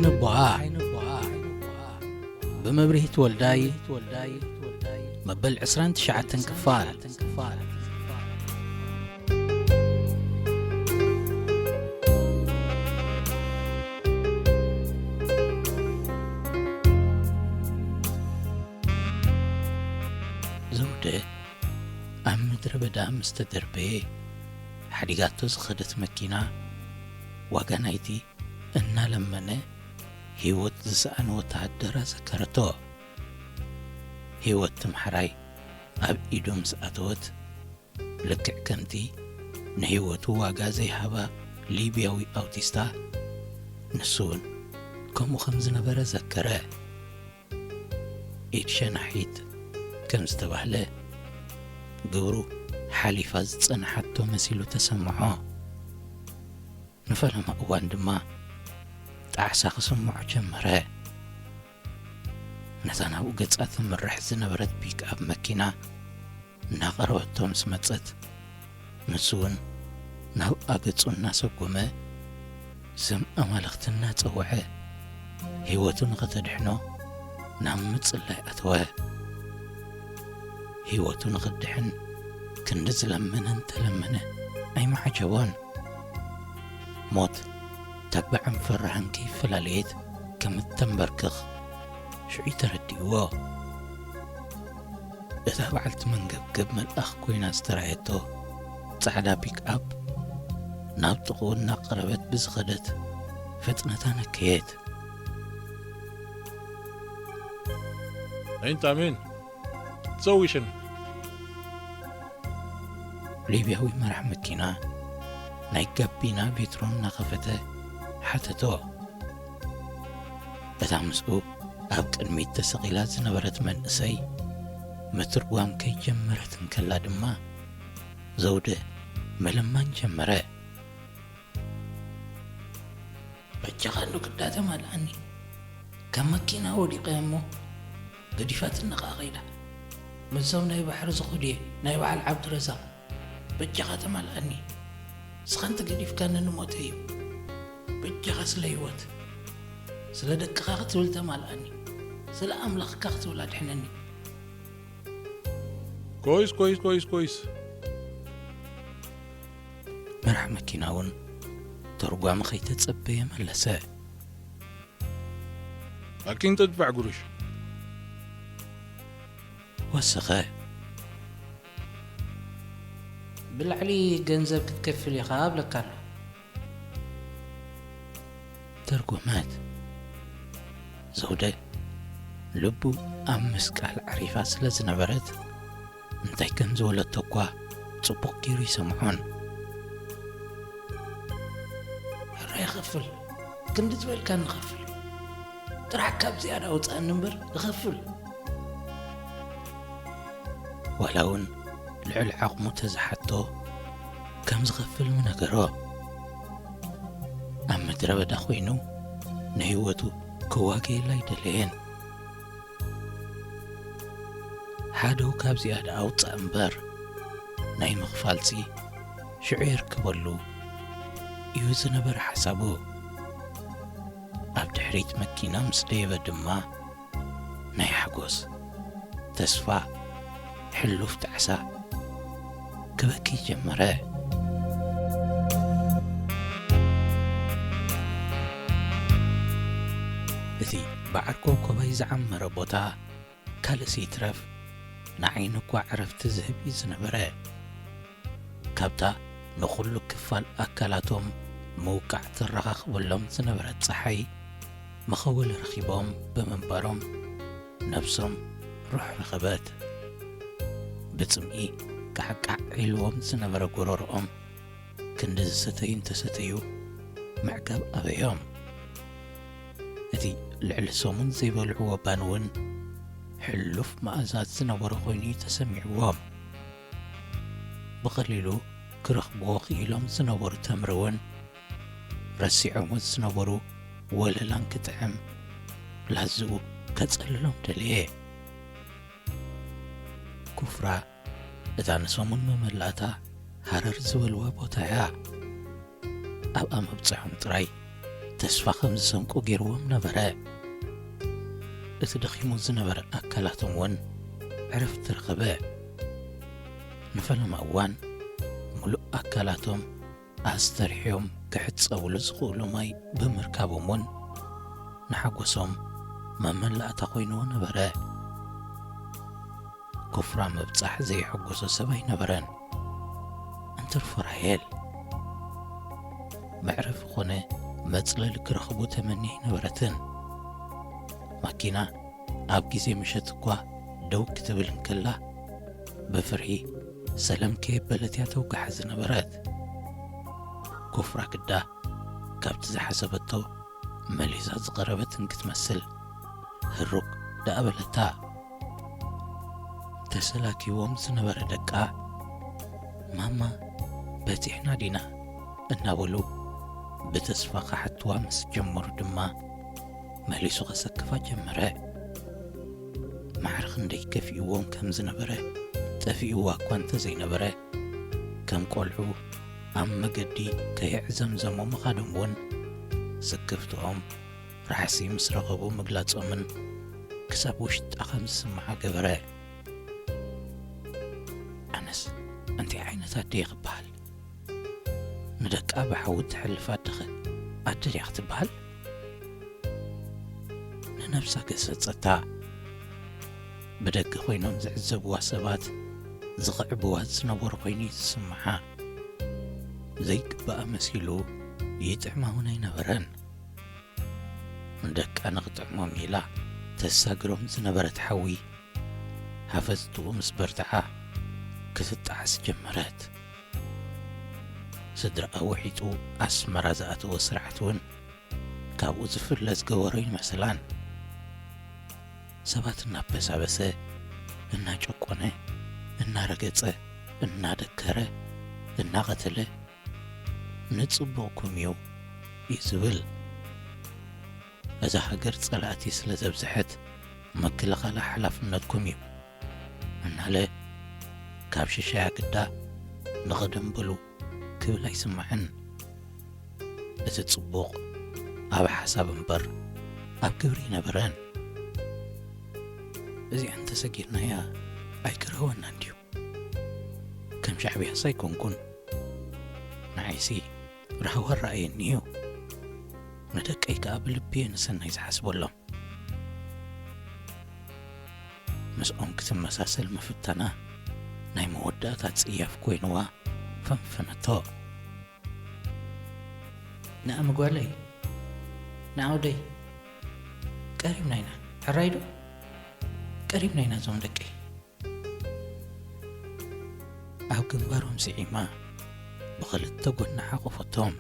ንቦሃ ብመብርሂት ወልዳይ መበል ዕስራን ትሽዓተን ክፋል። ዘውደ ኣብ ምድረ በዳ ምስ ተደርበየ፣ ሓዲጋቶ ዝኸደት መኪና ዋጋ ናይቲ እናለመነ ህይወት ዝሰኣነ ወተሃደር ኣዘከረቶ። ህይወት ትምሓራይ ኣብ ኢዱ ምስ ኣተወት፣ ልክዕ ከምቲ ንህይወቱ ዋጋ ዘይሃባ ሊብያዊ ኣውቲስታ፣ ንሱ እውን ከምኡ ከም ዝነበረ ዘከረ። ኢድ ሸናሒት ከም ዝተባህለ፣ ግብሩ ሓሊፋ ዝጸንሓቶ መሲሉ ተሰምዖ። ንፈለማ እዋን ድማ ጣዕሳ ክስምዖ ጀመረ። ነታ ናብኡ ገጻ ትምርሕ ዝነበረት ፒክኣፕ መኪና እናቐረበቶ ምስ መጸት፣ ንሱ እውን ናብኣ ገጹ እናሰጎመ፣ ስም ኣማልኽቲ እናጸውዐ፣ ህይወቱ ንኸተድሕኖ ናብ ምጽላይ ኣተወ። ህይወቱ ንኽድሕን ክንዲ ዝለመነ እንተለመነ፣ ኣይመዓጀቦን። ሞት ተባዕን ፈራህን ከይፈላለየት ከም እተንበርክኽ ሽዑ ተረዲእዎ። እታ በዓልቲ መንገብገብ መልኣኽ ኮይና ዝተራእየቶ ጻዕዳ ፒክኣፕ ናብ ጥቕኡ እናቐረበት ብዝኸደት ፍጥነታ ነከየት። Ein Tamin. Zowischen. ሊብያዊ መራሕ መኪና ናይ ጋቢና ቬትሮን እናኸፈተ ሓተቶ። እታ ምስኡ ኣብ ቅድሚት ተሰቒላ ዝነበረት መንእሰይ ምትርጓም ከይጀመረት እንከላ ድማ፣ ዘውደ ምልማን ጀመረ። በጃኻ እንዶ ክዳ ተማልኣኒ። ካብ መኪና ወዲቐ እሞ ገዲፋትና ከኣ ከይዳ። ምስዞም ናይ ባሕሪ ዝኹድ እየ፣ ናይ በዓል ዓብዱረዛቕ። በጃኻ ተማልኣኒ። ንስኻ እንተገዲፍካኒ ንሞተ እዩ። በጃኻ ስለ ህይወት፣ ስለ ደቅኻ ክትብል ተማልኣኒ። ስለ ኣምላኽካ ክትብል ኣድሕነኒ። Kois, kois, kois, kois. መራሕ መኪና እውን ተርጓሚ ከይተጸበየ መለሰ። Akin tadfaዕ ጉሩሽ። ወሰኸ። ብላዕሊ ገንዘብ ክትከፍል ኢኻ እብለካ ኣሎ። ተርጎመት። ዘውደ ልቡ ኣብ ምስቃል ዓሪፋ ስለ ዝነበረት፣ እንታይ ከም ዝበለቶ እኳ ጽቡቕ ገይሩ ይሰምዖን። ሕራይ ኸፍል፣ ክንዲ ዝበልካ ንኸፍል። ጥራሕ ካብ ዝያዳ ኣውጻእኒ እምበር እኸፍል። ዋላ እውን ልዑል ዓቕሙ ተዝሓቶ ከም ዝኸፍል ምነገሮ። ኣብ ምድረ በዳ ኮይኑ ንህይወቱ ክዋገየላ ኣይደለየን። ሓደው ካብ ዝያዳ ኣውጻእ እምበር ናይ ምኽፋልሲ ሽዑ የርከበሉ እዩ ዝነበረ ሓሳቡ። ኣብ ድሕሪት መኪና ምስ ደየበ ድማ ናይ ሓጎስ፣ ተስፋ፣ ሕሉፍ ጣዕሳ ክበኪ ጀመረ። እቲ ብዓርኮብ ኮባይ ዝዓመረ ቦታ ካልእሲ ይትረፍ ንዓይኒ እኳ ዕረፍቲ ዝህብ እዩ ዝነበረ። ካብታ ንኹሉ ክፋል ኣካላቶም ምውቃዕ ትረኻኽበሎም ዝነበረት ጸሓይ መኸወሊ ረኺቦም ብምንባሮም ነብሶም ሩሕ ረኸበት። ብጽምኢ ቃዕቃዕ ኢልዎም ዝነበረ ጎረሮኦም ክንዲ ዝሰተዩ እንተሰተዩ ምዕጋብ ኣበዮም። እቲ ልዕሊ ሰሙን ዘይበልዕዎ ባን እውን ሕሉፍ መኣዛ ዝነበሮ ኮይኑ እዩ ተሰሚዕዎም። ብቐሊሉ ክረኽብዎ ክኢሎም ዝነበሩ ተምሪ እውን ረሲዖሞ ዝነበሩ ወለላን ክጥዕም ላዝኡ ከጸልሎም ደለየ። ኩፍራ እታ ንሰሙን መመላእታ ሃረር ዝበልዋ ቦታ እያ። ኣብኣ ምብጽሖም ጥራይ ተስፋ ከም ዝሰንቁ ገይርዎም ነበረ። እቲ ደኺሙ ዝነበረ ኣካላቶም እውን ዕረፍቲ ረኸበ። ንፈለማ እዋን፣ ምሉእ ኣካላቶም ኣስተርሕዮም ክሕጸብሉ ዝኽእሉ ማይ ብምርካቦም እውን ንሓጎሶም መመላእታ ኮይንዎ ነበረ። ኩፍራ ምብጻሕ ዘየሐጎሶ ሰብ ኣይነበረን። እንተርፎ ራሄል መዕረፊ ኾነ መጽለሊ ክረኽቡ ተመንያ ኣይነበረትን። ማኪና ኣብ ግዜ ምሸት እኳ ደው ክትብል እንከላ፣ ብፍርሒ ሰለም ከየበለት እያ ተውግሓ ዝነበረት። ኩፍራ ግዳ ካብቲ ዝሓሰበቶ መሊሳ ዝቐረበትን ክትመስል ህሩግ ደኣ በለታ። ተሰላኪዎም ዝነበረ ደቃ፣ "ማማ፣ በጺሕና ዲና?" እናበሉ ብተስፋ ክሓትዋ ምስ ጀመሩ ድማ፣ መሊሱ ከሰክፋ ጀመረ። ማዕረ ክንደይ ከፊእዎም ከም ዝነበረ ጠፊእዋ እኳ እንተዘይነበረ፣ ከም ቆልዑ ኣብ መገዲ ከየዕዘምዘሙ ምኻዶም እውን፣ ስክፍትኦም ራሕሲ ምስ ረኸቡ ምግላጾምን ክሳብ ውሽጣ ከም ዝስምዓ ገበረ። ኣነስ እንታይ ዓይነት ኣደ እየ ክበሃል? ንደቃ ብሓዊ እተሕልፍ ኣደኸ ኣደ ድያ ክትበሃል? ንነብሳ ገሰጸታ። ብደገ ኮይኖም ዝዕዘብዋ ሰባት ዝኽዕብዋ ዝነበሩ ኮይኑ እዩ ዝስምዓ። ዘይግባኣ መሲሉ ይጥዕማ እውን ኣይነበረን። ንደቃ ንኽጥዕሞም ኢላ ተሳግሮም ዝነበረት ሓዊ፣ ሃፈጽትኡ ምስ በርትዓ፣ ክትጣዓስ ጀመረት። ስድራኣ ውሒጡ ኣስመራ ዝኣተወ ስርዓት እውን ካብኡ ዝፍለ ዝገበሮ ይመስላን። ሰባት እናበሳበሰ፣ እናጨቆነ፣ እናረገጸ፣ እናደከረ፣ እናቐተለ፣ "ንጽቡቕኩም እዩ" እዩ ዝብል። እዛ ሃገር ጸላእቲ ስለ ዘብዝሐት፣ "ምክልኻል ሓላፍነትኩም እዩ" እናለ፣ ካብ ሽሻያ ግዳ "ንቐደም በሉ" ክብል ኣይስማዕን። እቲ ጽቡቕ ኣብ ሓሳብ እምበር ኣብ ግብሪ ኣይነበረን። እዚኣ እንተሰጊርናያ ኣይክረህወናን ድዩ? ከም ሻዕብያስ ኣይኮንኩን። ንዓይሲ ራህዋ ረኣየኒ እዩ። ንደቀይ ከኣ ብልቢ እየ ንሰናይ ዝሓስበሎም። ምስኦም ክትመሳሰል ምፍታና ናይ መወዳእታ ጽያፍ ኮይንዋ ፈንፈነቶ። "ንኣሚ ጓለይ፣ ንኣውደይ፣ ቀሪብና ኢና። ሕራይ ዶ? ቀሪብና ኢና እዞም ደቀይ።" ኣብ ግንባሮም ስዒማ ብኽልተ ጎና ሓቖፈቶም።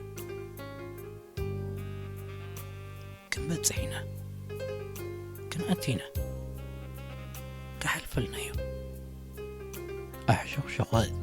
"ክንበጽሕ ኢና፣ ክንኣቱ ኢና፣ ክሓልፈልናዮ" ኣሕሾኽሾኸት።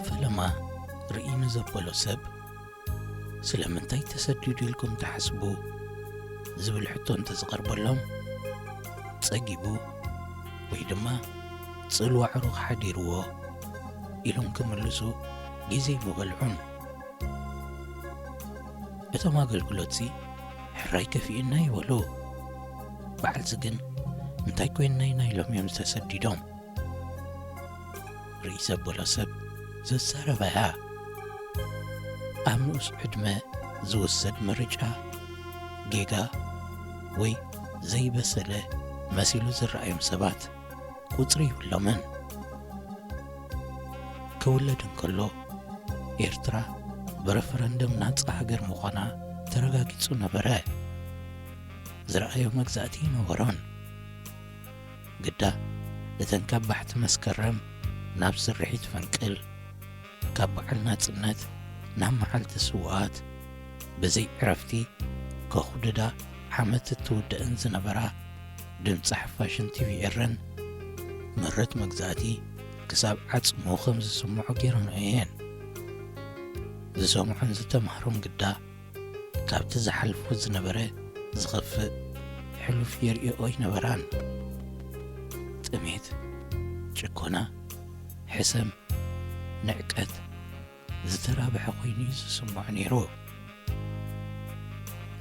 ፈለማ ርእይ ንዘበሎ ሰብ፣ "ስለምንታይ ተሰዲዱ ኢልኩም ትሓስቡ?" ዝብል ሕቶ እንተዝቐርበሎም፣ ጸጊቡ ወይ ድማ ጽልዋ ዕሩኽ ሓዲርዎ ኢሎም ክምልሱ ግዜ ኣይምበልዑን። እቶም ኣገልግሎትሲ ሕራይ ከፊእና ይበሉ። በዓልዚ ግን እንታይ ኮይንና ኢና ኢሎም እዮም ዝተሰዲዶም። ርእይ ዘበሎ ሰብ ዘዛረባ እያ። ኣብ ንኡስ ዕድመ ዝውሰድ ምርጫ ጌጋ ወይ ዘይበሰለ መሲሉ ዝረኣዮም ሰባት ቁጽሪ ይብሎምን። ክውለድ እንከሎ ኤርትራ ብረፈረንደም ናጻ ሃገር ምዃና ተረጋጊጹ ነበረ። ዝረኣዮ መግዛእቲ ኣይነበሮን። ግዳ እተን ካብ ባሕቲ መስከረም ናብ ስርሒት ፈንቅል፣ ካብ በዓል ናጽነት ናብ መዓልቲ ስውኣት ብዘይ ዕረፍቲ ከኹድዳ ዓመት እትውድእን ዝነበራ ድምጺ ሓፋሽን ቲቪ ኤረን፣ ምረት መግዛእቲ ክሳብ ዓጽሙ ከም ዝስምዖ ገይረንኦ እየን። ዝሰምዖን ዝተማህሮን ግዳ ካብቲ ዝሓልፎ ዝነበረ ዝኸፍእ ሕሉፍ የርእኦ ኣይነበራን። ጥሜት፣ ጭኮና፣ ሕሰም፣ ንዕቀት ዝተራብሐ ኮይኑ እዩ ዝስምዖ ነይሩ።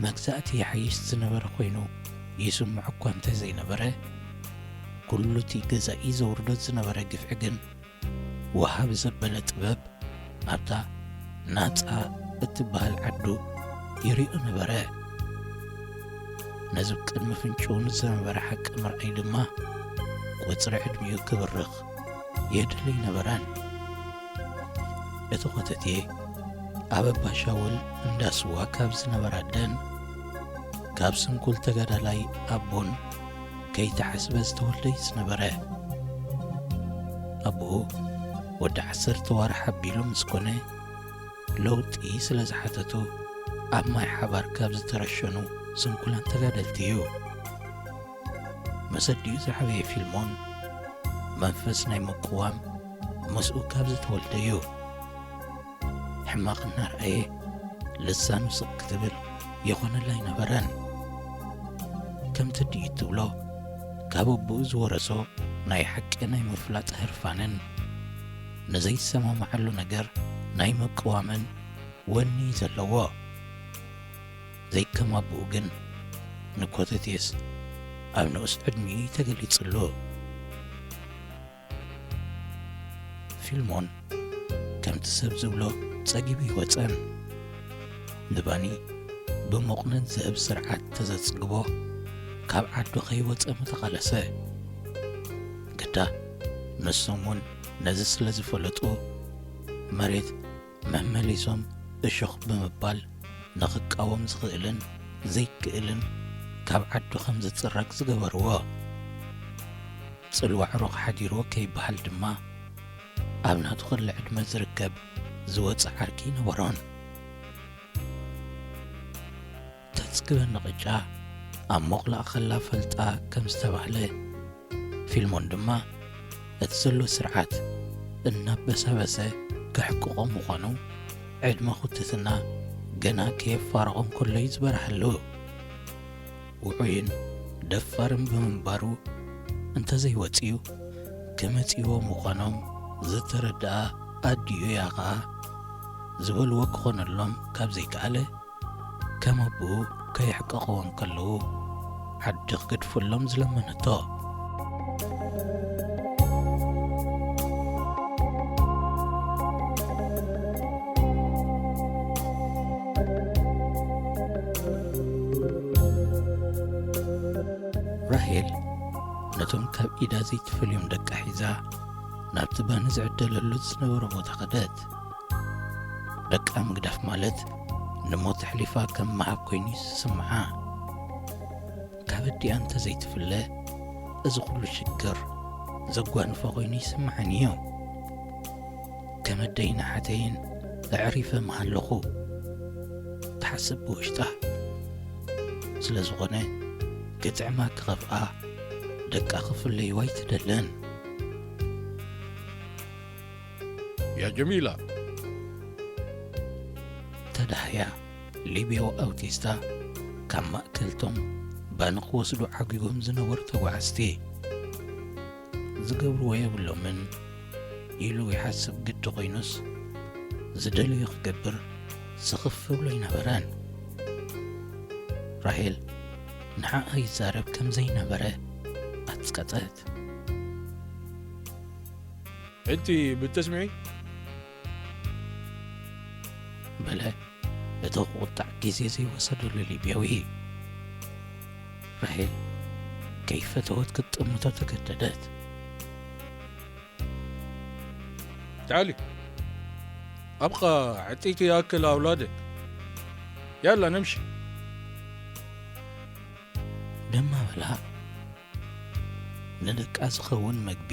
መግዛእቲ ይሓይሽ ዝነበረ ኮይኑ ይስምዖ እኳ እንተ ዘይነበረ፣ ኩሉ እቲ ገዛኢ ዘውርዶ ዝነበረ ግፍዒ ግን ወሃብ ዘበለ ጥበብ ኣብታ ናጻ እትበሃል ዓዱ ይሪኦ ነበረ። ነዚ ቅድሚ ፍንጭው ንዝነበረ ሓቂ ምርኣይ ድማ ቁጽሪ ዕድሚኡ ክብርኽ የድሊ ኣይነበረን። እቲ ኮተቴ ኣብ ኣባሻውል እንዳ ስዋ ካብ ዝነበራ ኣደን ካብ ስንኩል ተጋዳላይ ኣቦን ከይተሓስበ ዝተወልደ እዩ ዝነበረ። ኣቦኡ ወዲ ዓሰርተ ዋርሕ ኣቢሉ ምስ ኮነ ለውጢ ስለ ዝሓተቱ ኣብ ማይ ሓባር ካብ ዝተረሸኑ ስንኩላን ተጋደልቲ እዩ። መሰዲኡ ዝዓበየ ፊልሞን መንፈስ ናይ ምቅዋም ምስኡ ካብ ዝተወልደ እዩ። ሕማቕ እናርኣየ ልሳኑ ስቕ ክትብል ይኾነላ ኣይነበረን። ከምቲ ድዩ ትብሎ ካብ ኣቦኡ ዝወረሶ ናይ ሓቂ ናይ ምፍላጥ ህርፋንን ንዘይሰማማዓሉ ነገር ናይ ምቅዋምን ወኒ እዩ ዘለዎ። ዘይከም ኣቦኡ ግን ንኮተቴስ ኣብ ንኡስ ዕድሚኡ እዩ ተገሊጽሉ። ፊልሞን ከምቲ ሰብ ዝብሎ ጸጊቡ ይወጸን። ንባኒ ብመቑነን ዝህብ ስርዓት ተዘጽግቦ ካብ ዓዱ ከይወጸ ምተቓለሰ። ግዳ ንሶም እውን ነዚ ስለ ዝፈለጡ መሬት መመሊሶም እሾኽ ብምባል ንኽቃወም ዝኽእልን ዘይክእልን ካብ ዓዱ ከም ዝጽረግ ዝገበርዎ። ጽልዋ ዕሩኽ ሓዲርዎ ከይበሃል ድማ ኣብ ናቱ ክሊ ዕድመ ዝርከብ ዝወጸ ዓርኪ ነበሮን። ተጽግበኒ ቅጫ ኣብ ሞቕላእ ከላ ፈልጣ ከም ዝተባህለ፣ ፊልሞን ድማ እቲ ዘሎ ስርዓት እናበሰበሰ ከሕቅቖ ምዃኑ ዕድመ ኩትትና ገና ከየፋረቖ እንከሎ እዩ ዝበርሃሉ። ውዑይን ደፋርን ብምንባሩ እንተዘይወጽዩ ክመጽእዎ ምዃኖም ዝተረድኣ ኣዲኡ እያ ኸኣ ዝበልዎ ክኾነሎም ካብ ዘይከኣለ ከም ኣቦኡ ከየሕቀቕዎ እንከለዉ ዓዲ ክገድፈሎም ዝለመነቶ። ራሄል ነቶም ካብ ኢዳ ዘይትፈልዮም ደቃ ሒዛ ናብቲ ባኒ ዝዕደለሉ ዝነበረ ቦታ ከደት። ደቃ ምግዳፍ ማለት ንሞት ኣሕሊፋ ከም ምሃብ ኮይኑ እዩ ዝስምዓ። ካብ ኣዲኣ እንተ ዘይትፍለ፣ እዚ ኩሉ ሽግር ዘጓንፎ ኮይኑ ይስምዓኒ እዩ። ከም ኣደይን ኣሓተይን ኣዕሪፈ ምሃለኹ ትሓስብ ብውሽጣ። ስለ ዝኾነ፣ ክጥዕማ ክኸፍኣ፣ ደቃ ክፍለይዋ ኣይትደልን። ያ ጀሚላ። ተዳህያ ሊብያዊ ኣውቲስታ ካብ ማእከልቶም ባኒ ክወስዱ ዓጊጎም ዝነበሩ ተጓዓዝቲ። ዝገብርዎ የብሎምን ኢሉ ይሓስብ ግዲ ኮይኑስ፣ ዝደለዮ ክገብር ስኽፍ ብሎ ኣይነበረን። ራሄል ንዓኣ ይዛረብ ከም ዘይነበረ ኣጽቀጠት። أنت بتسمعي؟ በለ እቲ ክቁጣዕ ግዜ ዘይወሰደሉ ሊብያዊ። ራሄል ከይፈተወት ክትጥምቶ ተገደደት። تعالي أبقى أعطيك يأكل أولادك. يلا نمشي. ደማ በላ። ንደቃ ዝኸውን መግቢ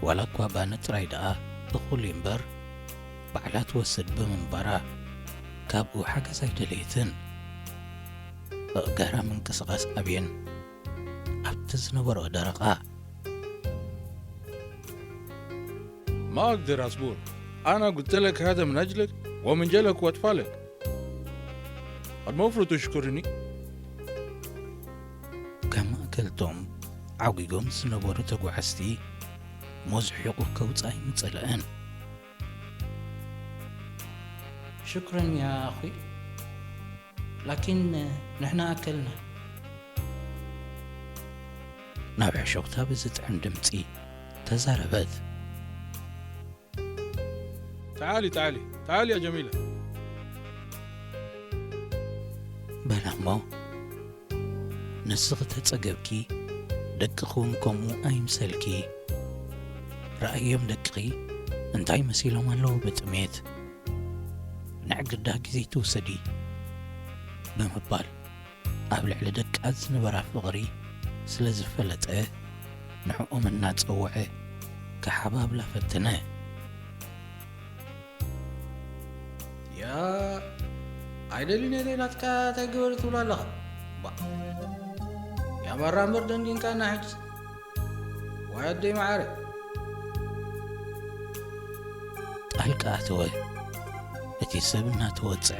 ዋላ እኳ ባኒ ጥራይ ደኣ እኹል እዩ እምበር፣ ባዕላ ትወስድ ብምንባራ ካብኡ ሓገዝ ኣይደለየትን። ኣእጋራ ምንቅስቓስ ኣብየን ኣብቲ ዝነበሮ ደረቓ። ما أقدر أصبر. أنا قلت لك هذا من أجلك ومن جلك وأطفالك. المفروض تشكرني. ካብ ማእከልቶም ዓጒጎም ዝነበሩ ተጓዓዝቲ ሙዝ ሒቑ ከውጽእ ኣይምጸልአን። ሽክረን ያ ኣኹይ፣ ላኪን ንሕና ኣከልና። ናብ ሕሹኽታ ብዝጥዕም ድምጺ ተዛረበት። تعالي تعالي تعالي يا جميلة. በላ እሞ ንስኺ ተጸገብኪ፣ ደቅኺ እውን ከምኡ ኣይምሰልኪ። ረኣዮም ደቅኺ እንታይ መሲሎም ኣለዉ ብጥሜት። ንዕግዳ ግዜ ትውሰዲ ብምባል ኣብ ልዕሊ ደቃ ዝነበራ ፍቕሪ ስለ ዝፈለጠ ንዕኦም እናጸውዐ ክሓባብላ ፈተነ። ያ ኣይደልን እየ ዘይናትካ እንታይ ግበር ትብሎ ኣለኻ? ባ ያማራ እምበር ደንጊንካና ሕጅስ። ወይ ኣደይ መዓረ። ጣልቃ ኣተወ። እቲ ሰብ እናተወጽዐ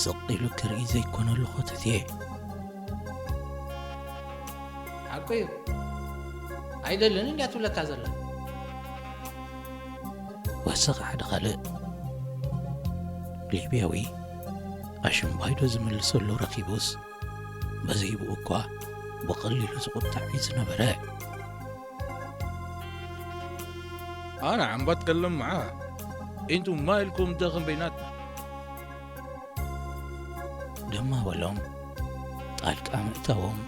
ስቕ ኢሉ ክርኢ ዘይኮነሉ ኾተትየ። ሓቁ እዩ። ኣይደልን እንድያ ትብለካ ዘላ። ወሰኽ ሓደ ኻልእ ሊብያዊ ኣሽምባይዶ ዝምልሰሉ ረኺቡስ በዘይብኡ እኳ ብቐሊሉ ዝቑጣዕ እዩ ዝነበረ። أنا عم بتكلم معاه. أنتم ما إلكم دخل بيناتنا. ደማ በሎም ጣልቃ ምእታዎም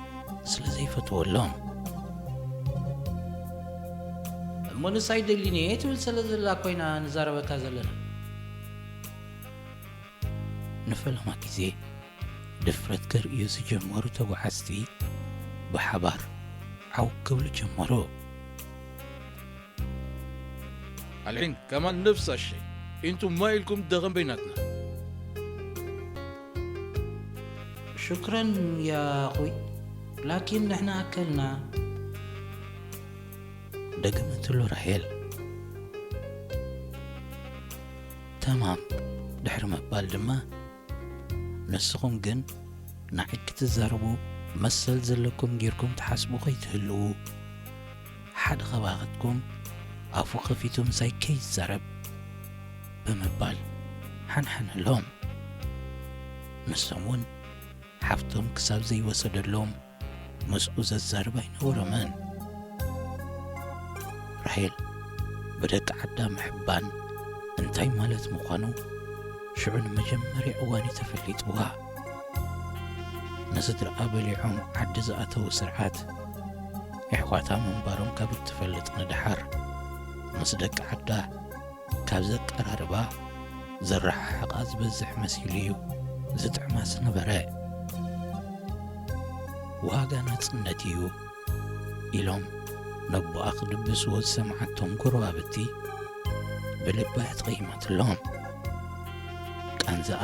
ስለ ዘይፈትወሎም። እሞ ንሳ ኣይደልን እየ ትብል ስለ ዘላ ኮይና ንዛረበካ ዘለና። ንፈለማ ግዜ ድፍረት ከርእዩ ዝጀመሩ ተጓዓዝቲ ብሓባር ዓው ክብሉ ጀመሩ። الحين كمان نفس الشيء. أنتم ما إلكم دخل بيناتنا. ሽክረን ያ ኣኹይ፣ ላኪን ንሕና ኣከልና። ደገመትሉ ራሄል። ተማም ድሕሪ ምባል ድማ፣ ንስኹም ግን ንዓይ ክትዛረቡ መሰል ዘለኩም ጌርኩም ትሓስቡ ከይትህልዉ፣ ሓደ ኻባኻትኩም ኣፉ ኸፊቱ ምሳይ ከይዛረብ ብምባል ሓንሓነሎም። ንሶም እውን ሓፍቶም ክሳብ ዘይወሰደሎም ምስኡ ዘዛርብ ኣይነበሮምን። ራሄል ብደቂ ዓዳ ምሕባን እንታይ ማለት ምዃኑ ሽዑ ንመጀመርያ እዋን እዩ ተፈሊጥዋ። ንስድራኣ በሊዖም ዓዲ ዝኣተዉ ስርዓት የሕዋታ ምንባሮም ካብ እትፈልጥ ንደሓር፣ ምስ ደቂ ዓዳ ካብ ዘቀራርባ ዘረሓሕቓ ዝበዝሕ መሲሉ እዩ ዝጥዕማ ዝነበረ። ዋጋ ናጽነት እዩ ኢሎም ነቦኣ ክድብስዎ ዝሰምዓቶም ጎረባብቲ ብልባ እያ ተቐይማትሎም። ቃንዛኣ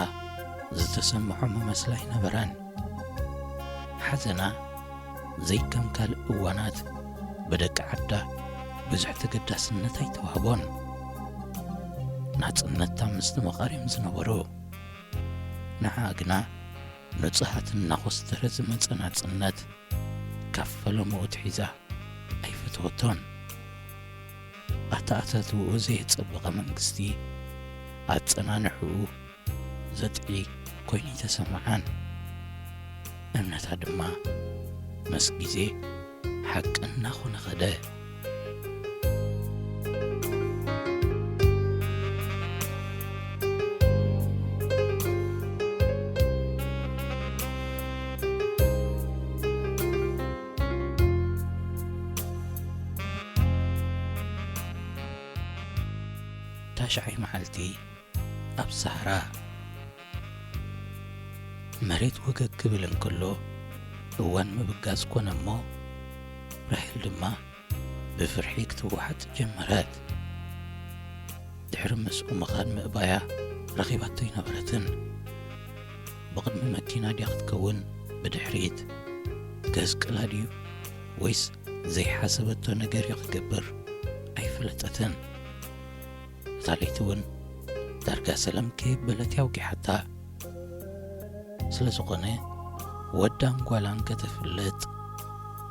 ዝተሰምዖ መመስላ ኣይነበረን። ሓዘና ዘይከም ካልእ እዋናት ብደቂ ዓዳ ብዙሕ ተገዳስነት ኣይተዋህቦን። ናጽነታ ምስትምቓር እዮም ዝነበሩ። ንዓ ግና ንጹሃት እናኾስተረ ዝመጸ ናጽነት ካብ ፈለምኡ ትሒዛ ኣይፈተወቶን። ኣተኣታትውኡ ዘየጸበቐ መንግስቲ ኣጸናንሕኡ ዘጥዒ ኮይኑ ተሰምዓን። እምነታ ድማ ምስ ግዜ ሓቂ እናኾነ ኸደ። ታሽዓይ መዓልቲ ኣብ ሳህራ። መሬት ወገግ ክብል እንከሎ እዋን ምብጋስ ኮነ እሞ፣ ራሄል ድማ ብፍርሒ ክትወሓጥ ጀመረት። ድሕሪ ምስኡ ምኻድ ምእባያ ረኺባቶ ኣይነበረትን። ብቕድሚ መኪና ድያ ክትከውን ብድሕሪት? ከስቅላ ድዩ ወይስ ዘይሓሰበቶ ነገር እዩ ክገብር? ኣይፈለጠትን። እታ ለይቲ እውን ዳርጋ ሰለም ከየበለት እያ ኣውጊሓታ። ስለ ዝኾነ ወዳን ጓላን ከተፍልጥ፣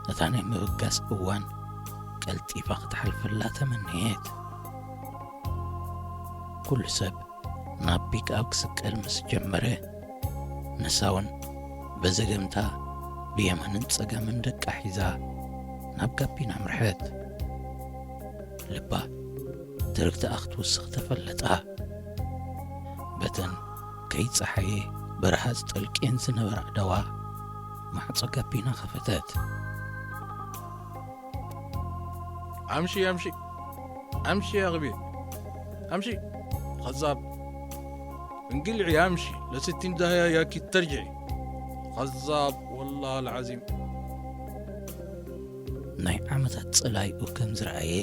ነታ ናይ ምብጋስ እዋን ቀልጢፋ ክትሓልፈላ ተመነየት። ኩሉ ሰብ ናብ ፒክኣፕ ክስቀል ምስ ጀመረ፣ ንሳ እውን ብዘገምታ ብየማንን ጸጋምን ደቃ ሒዛ ናብ ጋቢና ኣምርሐት። ልባ ትርግታኣ ክትውስኽ ተፈለጣ። በተን ከይጸሓየ በረሃ ዝጠልቅየን ዝነበራ ኣእዳዋ ማዕጾ ጋቢና ከፈተት። ኣምሺ ኣምሺ ኣምሺ ኣኽቢ ኣምሺ ኸዛብ እንግልዕ ኣምሺ ለስቲን ዳህያ ያኪ ተርጅዒ ኸዛብ ወላ ልዓዚም። ናይ ዓመታት ጸላይኡ ከም ዝረኣየ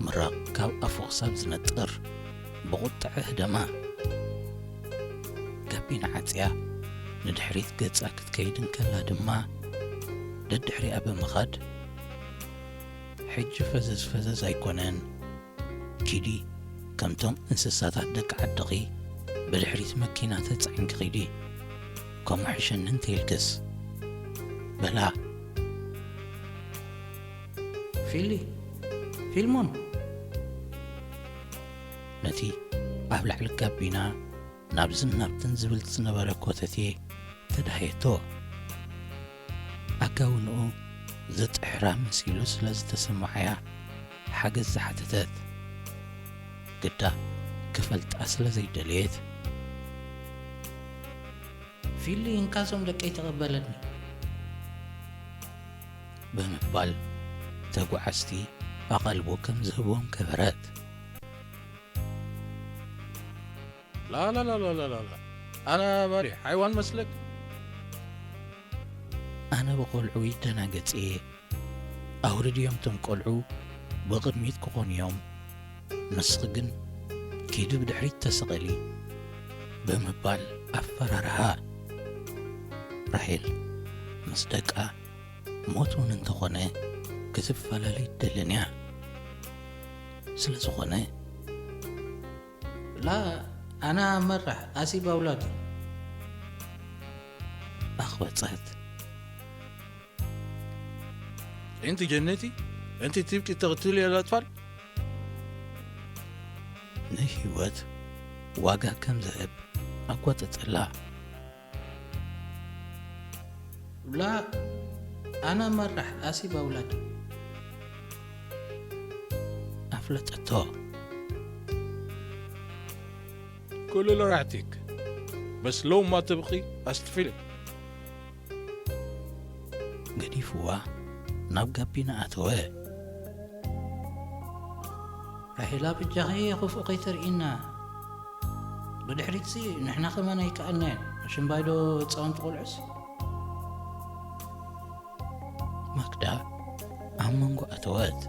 ምራቕ ካብ ኣፉ ክሳብ ዝነጥር ብቑጥዐ ህደማ። ጋቢና ዓጽያ ንድሕሪት ገጻ ክትከይድ እንከላ ድማ ደድሕሪኣ ብምኻድ፣ ሕጂ ፈዘዝ ፈዘዝ ኣይኮነን፣ ኪዲ ከምቶም እንስሳታት ደቂ ዓድኺ ብድሕሪት መኪና ተጻዒንኪ ኺዲ፣ ከምኡ ሕሸኒ እንተኢልክስ፣ በላ። ፊሊ፣ ፊልሞን። ነቲ ኣብ ላዕሊ ጋቢና ናብዝን ናብትን ዝብል ዝነበረ ኮተቴ ተዳህየቶ። ኣጋውንኡ ዝጥሕራ መሲሉ ስለ ዝተሰምዓያ ሓገዝ ዝሓተተት፣ ግዳ ክፈልጣ ስለ ዘይደለየት፣ ፊሊ እንካሶም ደቀይ ተቐበለኒ። ብምባል ተጓዓዝቲ ኣቓልቦ ከም ዝህብዎም ገበረት። ላላላላላላ ኣነ ባሪ ሓይዋን መስለክ? ኣነ ብቆልዑ ይደናገጽ እየ። ኣውርድዮም እቶም ቆልዑ ብቕድሚት ክኾኑ እዮም። ንስኺ ግን ኪዲ ብድሕሪት ተሰቐሊ ብምባል ኣፈራርሃ። ራሄል ምስ ደቃ ሞት እውን እንተኾነ ክትፈላለ ይደልን እያ። ስለ ዝኾነ ላ ኣና መራሕ ኣሲብ ኣውላዱ ኣኽበጸት። እንቲ ጀነቲ እንቲ ትብቂ ተቕትል የላጥፋል። ንህይወት ዋጋ ከም ዝህብ ኣቋጠጠላ። ላ ኣና መራሕ ኣሲብ ኣውላዱ ኣፍለጠቶ። ኩሉ ለራሕቲክ በስ ለው ማ ትብኺ ኣስትፊል። ገዲፍዋ ናብ ጋቢና ኣተወ። ራሄላ ብጃኺ ክፉእ ከይተርእይና። ብድሕሪትሲ ንሕና ከማን ኣይከኣልናዮን። ሽምባይዶ ህጻውንቲ ቆልዑስ? ማክዳ ኣብ መንጎ ኣተወት።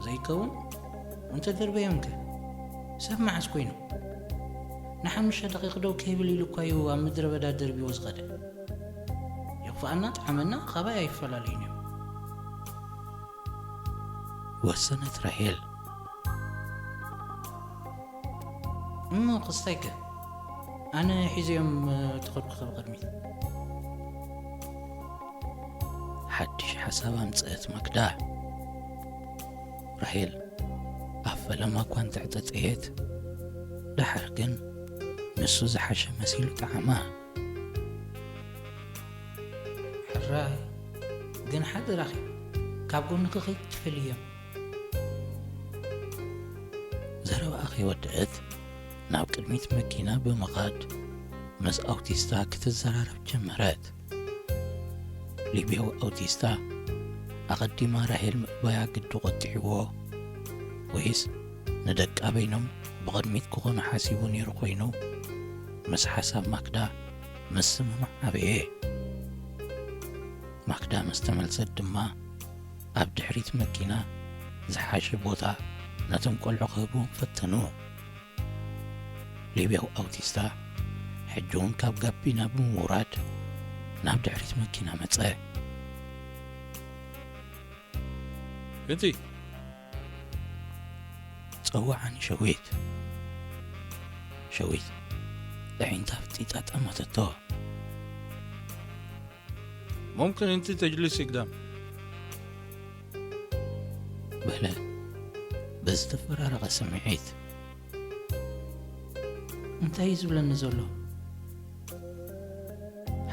ዘይከውን እንተ ደርበዮምከ ሰብ መዓስ ኮይኑ? ንሓሙሽተ ደቂቕ ደው ከይብል ኢሉ እኳ እዩ ኣብ ምድረ በዳ ደርብዎ ዝኸደ። ይኽፍኣና ጥዓመና ካባይ ኣይፈላለዩን እዮም። ወሰነት ራሄል። እሞ ክስታይከ ኣነ ሒዘዮም ተኸድኩ ብቕድሚት። ሓድሽ ሓሳብ ኣምጽአት ማክዳ። ራሄል ኣብ ፈለማ እኳ እንተዕጠጠየት፣ ደሓር ግን ንሱ ዝሓሸ መሲሉ ጠዓማ። ሕራይ ግን ሓደራኺ ካብ ጎንኺ ከይትፈልዮም። ዘረባኣ ከይወደአት ናብ ቅድሚት መኪና ብምኻድ ምስ ኣውቲስታ ክትዘራረብ ጀመረት። ሊብያዊ ኣውቲስታ ኣቐዲማ ራሄል ምእባያ ግዲ ቆጢዕዎ ወይስ ንደቃ በይኖም ብቕድሚት ክኾኑ ሓሲቡ ነይሩ ኮይኑ ምስ ሓሳብ ማክዳ ምስምማዕ ኣበየ። ማክዳ ምስ ተመልሰት ድማ ኣብ ድሕሪት መኪና ዝሓሸ ቦታ ነቶም ቆልዑ ክህብዎም ፈተኑ። ሊብያዊ ኣውቲስታ ሕጂ እውን ካብ ጋቢና ብምውራድ ናብ ድሕሪት መኪና መጸ። እቲ ጸዋዓኒ ሸዊት። ሸዊት ኣዒንታ ኣፍጢጣ ጠመተቶ። ممكن أنت تجلسي قدام؟ በለ ብዝተፈራረቐ ስምዒት። እንታይ እዩ ዝብለኒ ዘሎ?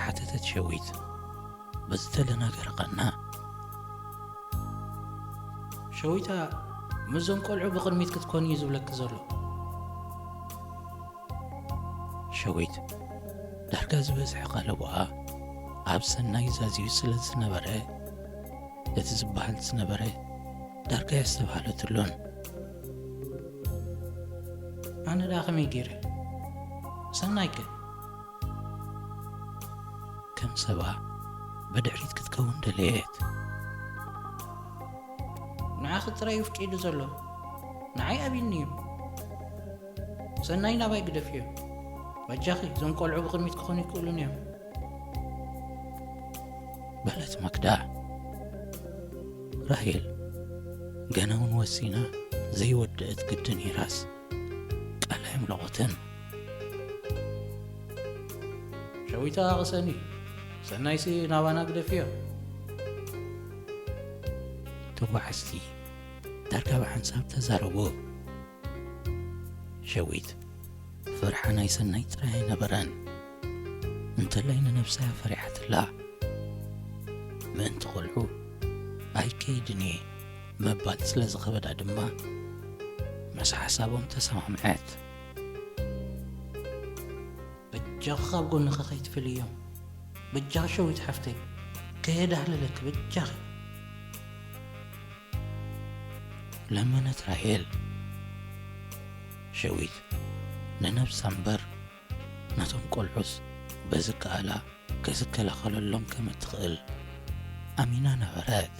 ሓተተት ሸዊት ብዝተደናገረ ቐና። ሸዊታ፣ ምስዞም ቆልዑ ብቕድሚት ክትኮኒ እዩ ዝብለኪ ዘሎ። ሸዊት ዳርጋ ዝበዝሐ ቃለቦኣ ኣብ ሰናይ ዛዝዩ ስለ ዝነበረ፣ እቲ ዝበሃል ዝነበረ ዳርጋ የስተብሃለትሉን። ኣነ ደኣ ከመይ ገይረ? ሰናይከ? ከም ሰባ ብድሕሪት ክትከውን ደለየት። ንዓኺ ጥራይ እዩ ፍቂዱ ዘሎ። ንዓይ ኣብዩኒ እዩ። ሰናይ ናባይ ግደፍዮ። በጃኺ፣ እዞም ቆልዑ ብቕድሚት ክኾኑ ይክእሉን እዮም። በለት ማክዳ። ራሄል ገና እውን ወሲና ዘይወደአት ግዲ ነይራስ ቃል ኣየምለቖትን። ሸዊታ ቅሰኒ፣ ሰናይሲ ናባና ግደፍዮ። ተጓዓዝቲ ዳርጋ ብሓንሳብ ተዛረቡ። ሸዊት ፍርሓ ናይ ሰናይ ጥራይ ኣይነበረን። እንተላይ ንነብሳ እያ ፈሪሓትላ። ምእንቲ ቆልዑ ኣይከይድን እየ ምባል ስለ ዝኸበዳ ድማ ምስ ሓሳቦም ተሰማምዐት። በጃኺ ካብ ጎንኺ ከይትፍልዮም። በጃኺ ሸዊት ሓፍተይ፣ ከየዳህለለኪ በጃኺ። ለመነት ራሄል። ሸዊት ንነብሳ እምበር ነቶም ቆልዑስ በዝከኣላ ክትከላኸለሎም ከም እትኽእል ኣሚና ነበረት።